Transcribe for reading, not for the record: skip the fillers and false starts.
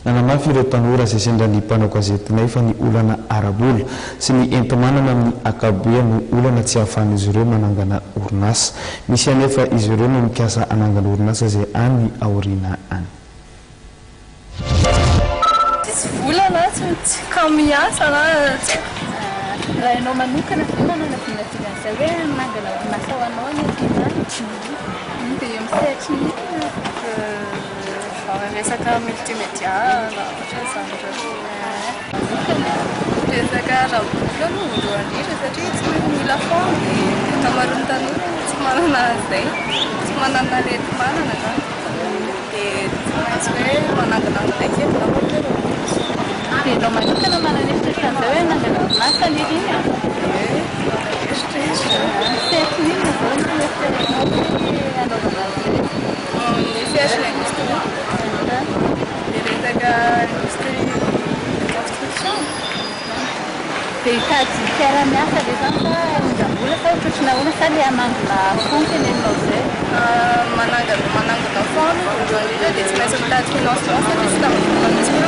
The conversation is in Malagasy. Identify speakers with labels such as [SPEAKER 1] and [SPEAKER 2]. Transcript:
[SPEAKER 1] Nanamafy ireo tanora izay sendra ny mpanao gazetinay fa ny olana ara-bola sy ny enti-manana amin'ny ankapobeany no olana tsy ahafahan'izy ireo manangana orinasa. Misy anefa izy ireo no mikasa hanangana orinasa izay any aoriana any.
[SPEAKER 2] Tsisy vola na tsy kamo miasa na tsy haiko.
[SPEAKER 3] Raha ianao manokana ve manana vinavina an'izay hoe hanangana orinasa ho anao any aoriana any? Dia eo amin'ny sehatry ny inona?
[SPEAKER 2] Genre resaka multimédia na ohatran'izany ireo.
[SPEAKER 3] Manokana?
[SPEAKER 2] Resaka ara-bola aloha voalohany indrindra satria tsy maintsy mila fonds dia ny ankamaroan'ny tanora tsy manana an'izay, tsy manana le enti-manana zany. Dia tsy maintsy hoe manangana an'ilay kely angamba aloha aloha.
[SPEAKER 3] Dia ianao manokana manana eritreritra an'izay hoe hanangana orinasa anie iny an?
[SPEAKER 2] Ie, manana eritreritra.
[SPEAKER 3] Sehatry ny inona izao no eritreretinao hoe hanaovana an'izay?
[SPEAKER 2] Ny sehatry ny indostria. Ny resaka indostrie de construction.
[SPEAKER 3] Dia hitady mpiara-miasa ve izany sa hindram-bola sa ohatrohatry ny ahoana sa ilay hanangona fonds teneninao izay?
[SPEAKER 2] Manangana manangona fonds aloha voalohany indrindra dia tsy maintsy mitady financement satria tsy tafavoaka mihitsy.